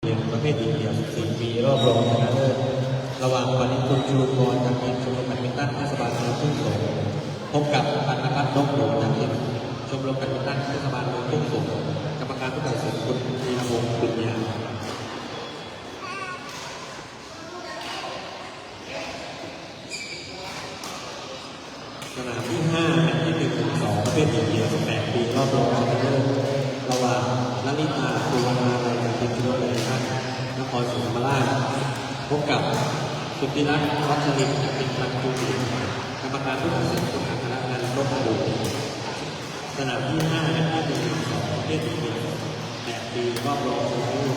ປະເພດຍິງ ອາຍຸສິບສີ່ປີ ລອບຮອງຊະນະເລີດ ລະຫວ່າງ ປະນິດ ຄຸນຈຸລຸກອນ ຈາກທີມຊົມລົມແບດມິນຕັນເທດສະບານເມືອງທົ່ງສົງ ພົບກັບ ປັນນະພັດ ນົກໜູ ຈາກທີມຊົມລົມແບດມິນຕັນເທດສະບານເມືອງທົ່ງສົງ. ກຳມະການຜູ້ຕັດສິນ ຄຸນ ທີລະພົງ ບຸນຍາ. ສະໜາມທີຫ້າ ແມັດທີໜຶ່ງ ສອງ ປະເພດຍິງ ອາຍຸສິບແປດປີ ລອບຮອງຊະນະເລີດ ລະຫວ່າງ ລະລິຕາ ສຸວັນນາໄລ ຈາກທີມຊົມລົມແບດມິນຕັນນະຄອນສີທຳມະລາດ ພົບກັບ ສຸດທິລັດ ວັດຊະລິນ ຈາກທີມຕັງຈູນ. ກຳມະການຜູ້ຕັດສິນ ຄຸນ ອັກຄະລະນັນ ນົບອະດຸນ. ສະໜາມທີຫ້າ ແມັດທີໜຶ່ງ ສອງ ປະເພດຍິງ ແປດປີ ລອບຮອງຊະນະເລີດ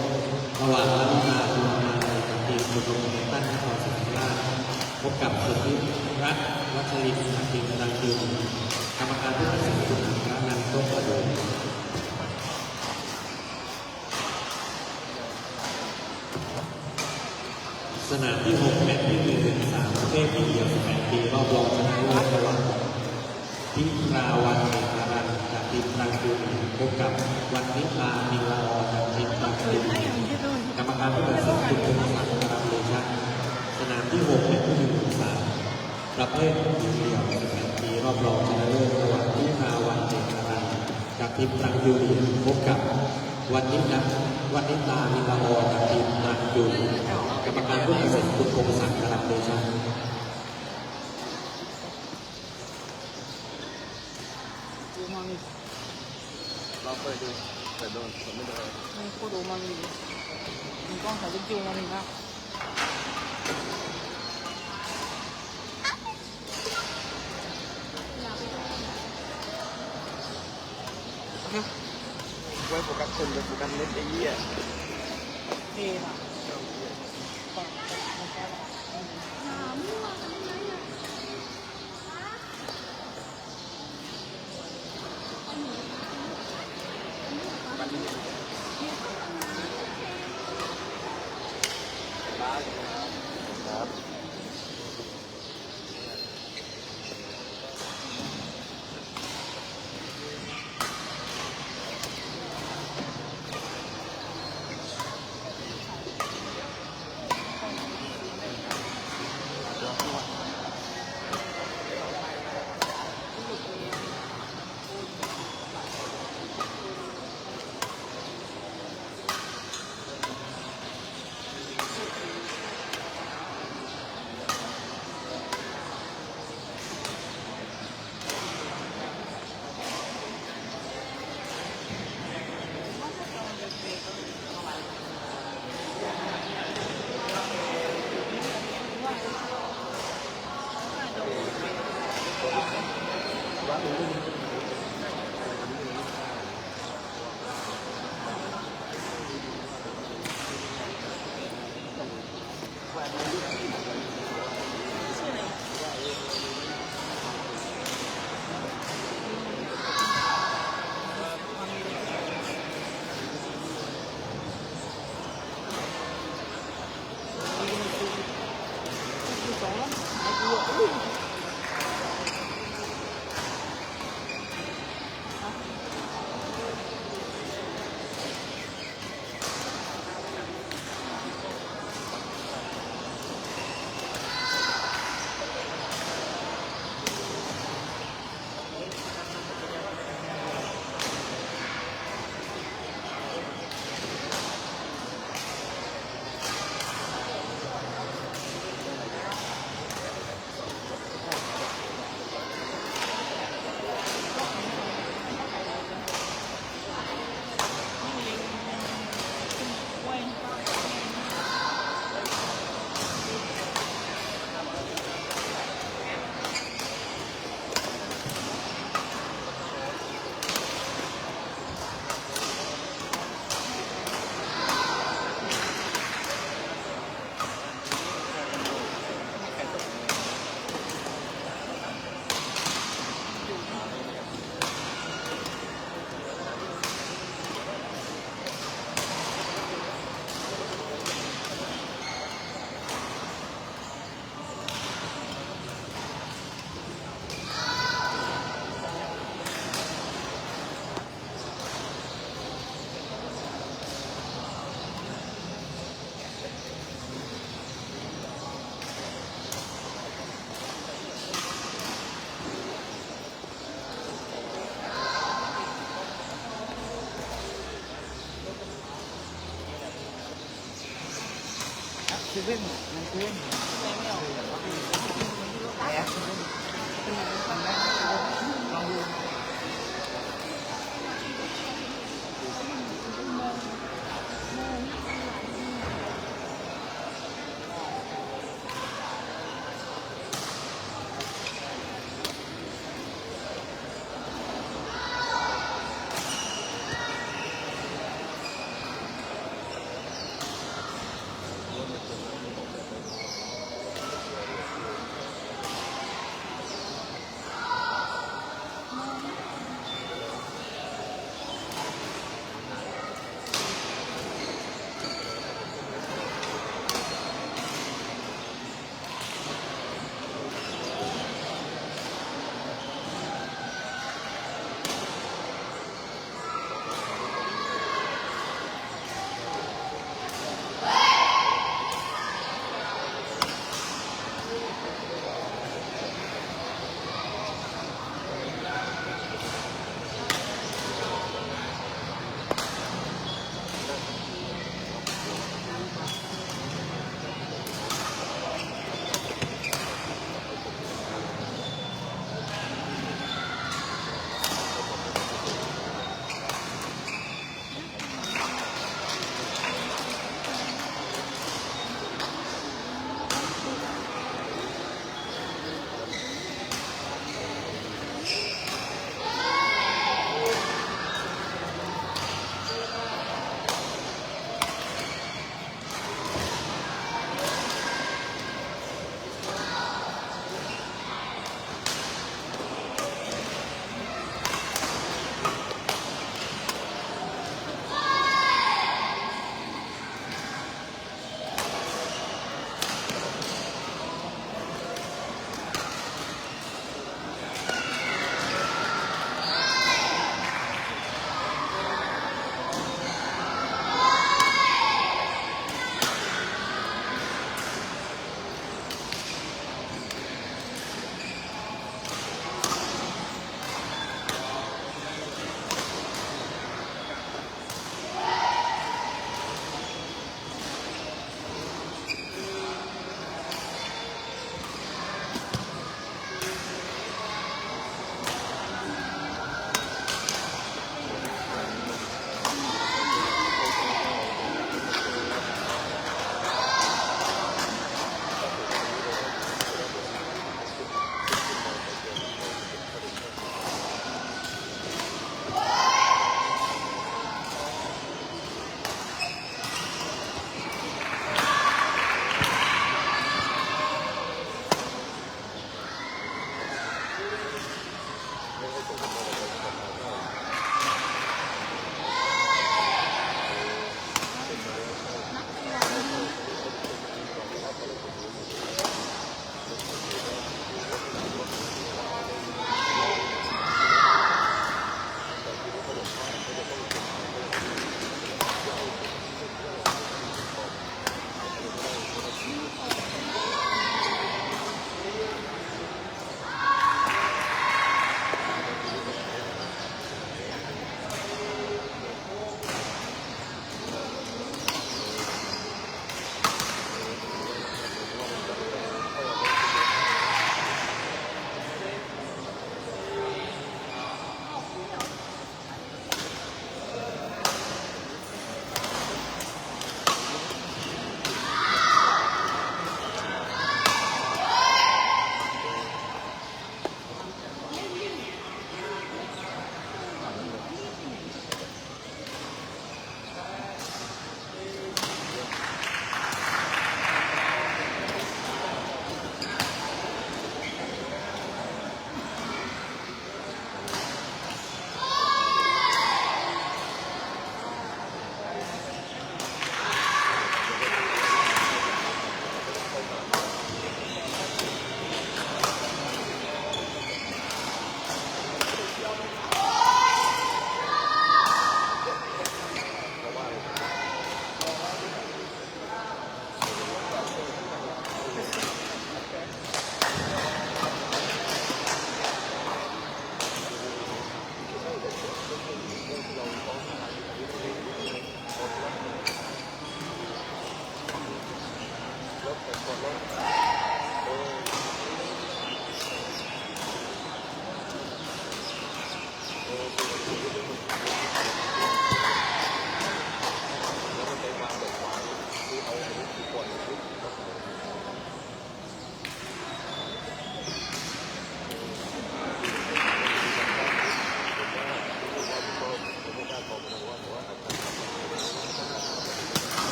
ລະຫວ່າງ ລາລີນາ ສຸວັນນາໄລ ຈາກທີມຊົມລົມແບດມິນຕັນນະຄອນສີທຳມະລາດ ພົບກັບ ສຸດທິລັດ ວັດຊະລິນ ຈາກທີມດັງກິວ. ກຳມະການຜູ້ຕັດສິນ ຄຸນ ອັກຄະລະນັນ ນົບອະດຸນ. ສະໜາມທີຫົກ ແມັດທີໜຶ່ງ ສາມ ປະເພດຍິງ ອາຍຸສິບແປດປີ ລອບຮອງຊະນະເລີດ ລະຫວ່າງ ພິລາວັນ ເອກາລັນ ຈາກທີມຕັງຈູນ ພົບກັບ ວັນນິດາ ນິລາອອນ ຈາກທີມຕັງຈູນ. ກຳມະການຜູ້ຕັດສິນ ຄຸນ ພົງສັກ ກາລະເດຊະ. ສະໜາມທີຫົກ ແມັດທີໜຶ່ງ ສາມ ປະເພດຍິງ ອາຍຸສິບແປດປີ ລອບຮອງຊະນະເລີດ ລະຫວ່າງ ພິລາວັນ ເອກາລັນ ຈາກທີມຕັງຢູນ ພົບກັບ ວັນນິດາ ວັນນິດາ ມິລາອອນ ຈາກທີມຕັງຢູນ. ກຳມະການຜູ້ຕັດສິນ ຄຸນ ພົງສັກ ກາລະເດຊະ. ລອງເປີດດູ ເປີດໂດນ ເປີດໄດ້ເລີຍ. ມັນໂຄດໂອມາມິເດ ມັນຕ້ອງໃສ່ເປັນໂອມາມິນະ. ໄວ້ໂຟກັສຄົນ ໄປໂຟກັສເນັດໄອ້ເຫຍ. ເອນະ.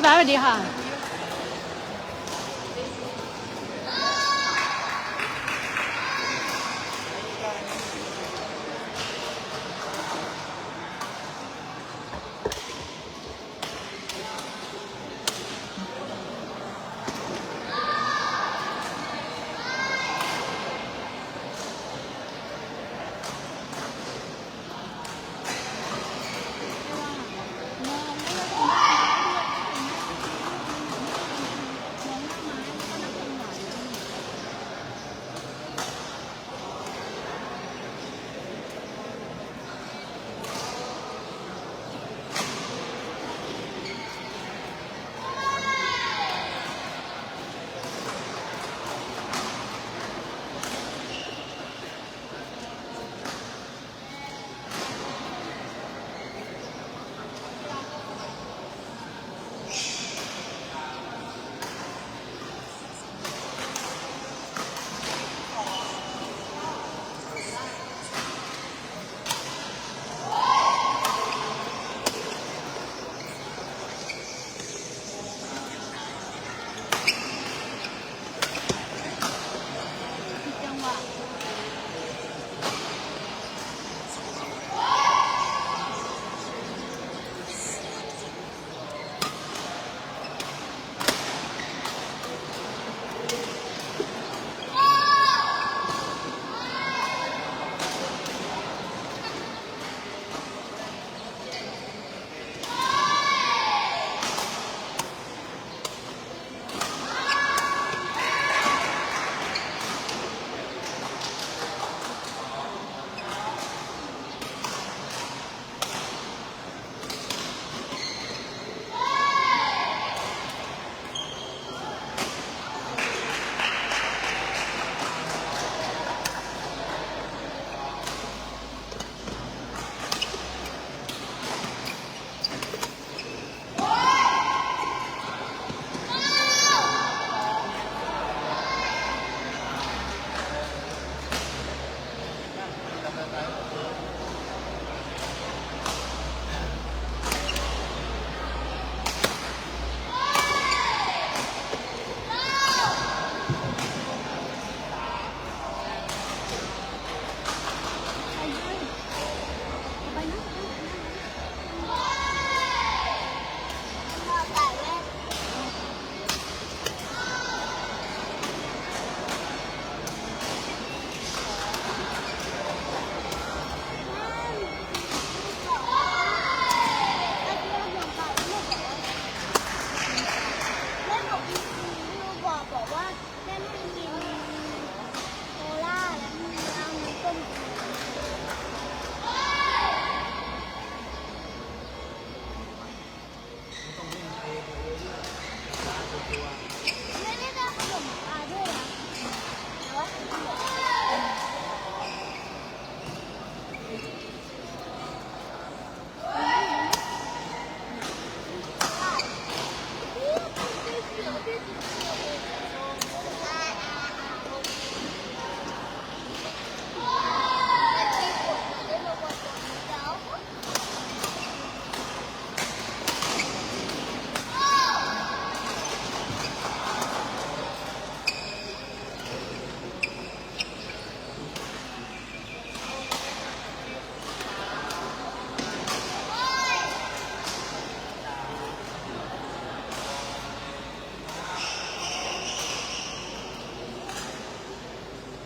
ສະຫວັດດີຄ່ະ.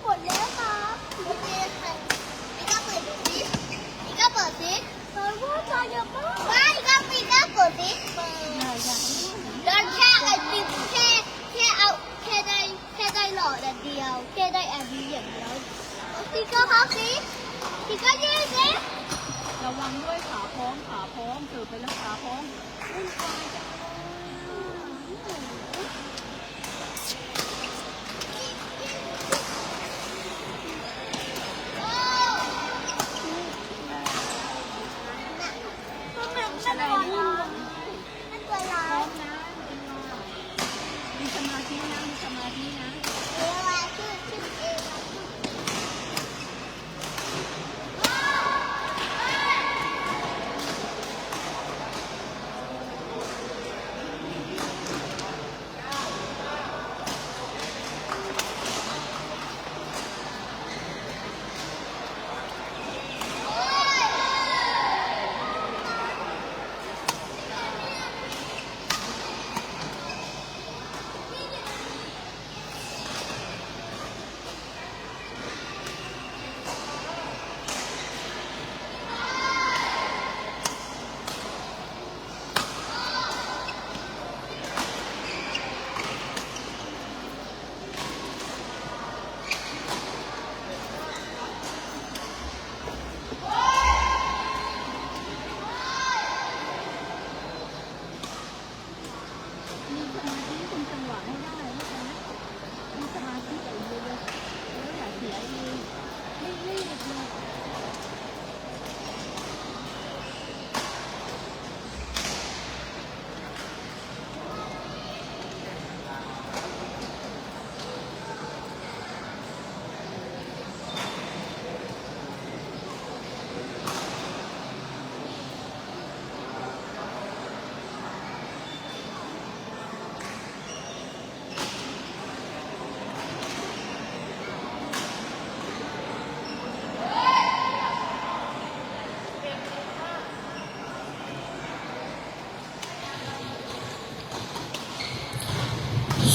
หมดแล้วครับ โอเคค่ะ พี่ก้าเปิดดูสิ พี่ก้าเปิดสิ เฮ้ย ว่าจอเยอะมาก ไม่ครับ พี่ก้าเปิดสิ เปิด เดินแค่ไอติม แค่ แค่เอา แค่ได้ แค่ได้หลอดอันเดียว แค่ได้อันนี้อย่างเดียว พี่ก้าพักสิ พี่ก้ายืนสิ ระวังด้วย ขาพร้อม ขาพร้อม เสิร์ฟไปแล้ว ขาพร้อม มีสมาธินะ มีสมาธินะ ห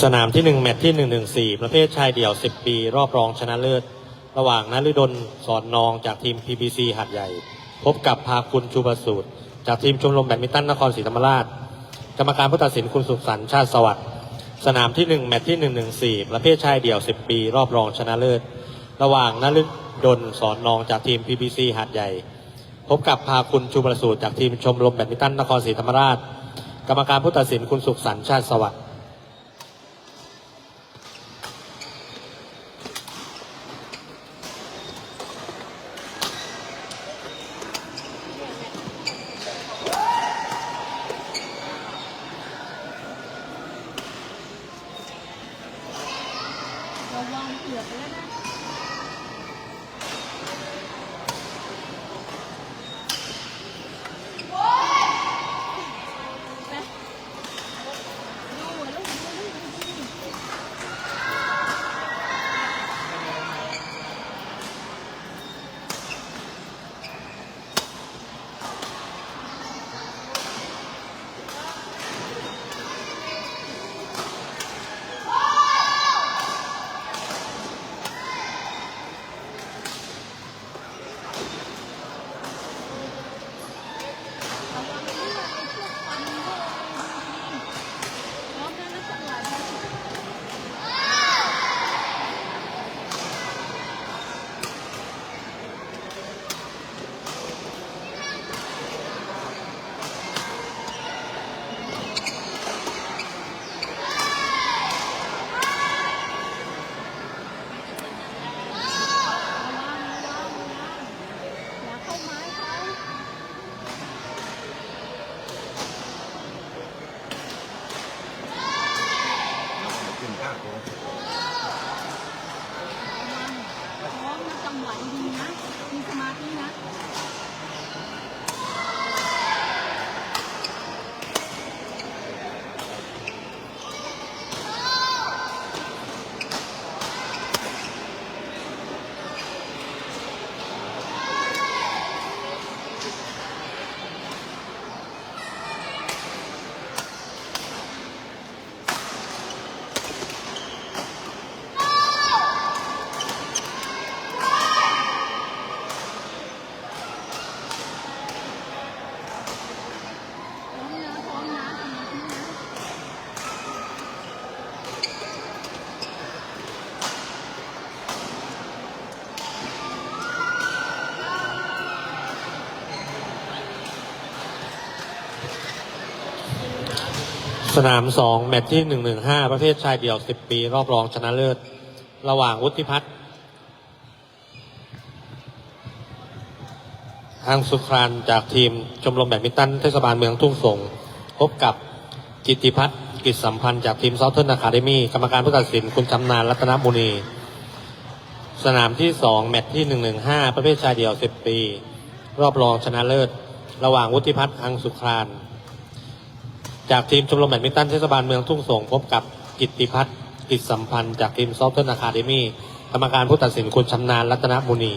ສະໜາມທີໜຶ່ງ ແມັດທີໜຶ່ງໜຶ່ງສີ່ ປະເພດຊາຍດ່ຽວ ສິບປີ ຮອບຮອງຊະນະເລີດ ລະຫວ່າງ ນະລະດົນ ສອນນອງ ຈາກທີມ ພີບີຊີ ຫາດໃຫຍ່ ພົບກັບ ພາຄຸນ ຊູປະສູດ ຈາກທີມຊົມລົມແບດມິນຕັນນະຄອນສີທຳມະລາດ. ກຳມະການຜູ້ຕັດສິນ ຄຸນ ສຸກສັນ ຊາດສະຫວັດ. ສະໜາມທີໜຶ່ງ ແມັດທີໜຶ່ງໜຶ່ງສີ່ ປະເພດຊາຍດ່ຽວ ສິບປີ ຮອບຮອງຊະນະເລີດ ລະຫວ່າງ ນະລະດົນ ສອນນອງ ຈາກທີມ ພີບີຊີ ຫາດໃຫຍ່ ພົບກັບ ພາຄຸນ ຊູປະສູດ ຈາກທີມຊົມລົມແບດມິນຕັນນະຄອນສີທຳມະລາດ. ກຳມະການຜູ້ຕັດສິນ ຄຸນ ສຸກສັນ ຊາດສະຫວັດ. ລະວັງເກືອບໄປແລ້ວນະ. ສະໜາມສອງ ແມັດທີໜຶ່ງໜຶ່ງຫ້າ ປະເພດຊາຍດ່ຽວ ສິບປີ ຮອບຮອງຊະນະເລີດ ລະຫວ່າງ ວຸດທິພັດ ຮັງສຸຄຣານ ຈາກທີມຊົມລົມແບດມິນຕັນເທດສະບານເມືອງທຸງສົງ ພົບກັບ ກິດຕິພັດ ກິດສຳພັນ ຈາກທີມ Southern Academy. ກຳມະການຜູ້ຕັດສິນ ຄຸນຊຳນານ ລັດຕະນະມຸນີ. ສະໜາມທີສອງ ແມັດທີໜຶ່ງໜຶ່ງຫ້າ ປະເພດຊາຍດ່ຽວ ສິບປີ ຮອບຮອງຊະນະເລີດ ລະຫວ່າງ ວຸດທິພັດ ຮັງສຸຄຣານ ຈາກທີມຊົມລົມແບດມິນຕັນເທດສະບານເມືອງທຸງສົງ ພົບກັບ ກິດຕິພັດ ກິດສຳພັນ ຈາກທີມ Southern Academy. ກຳມະການຜູ້ຕັດສິນ ຄຸນຊຳນານ ລັດຕະນະມຸນີ.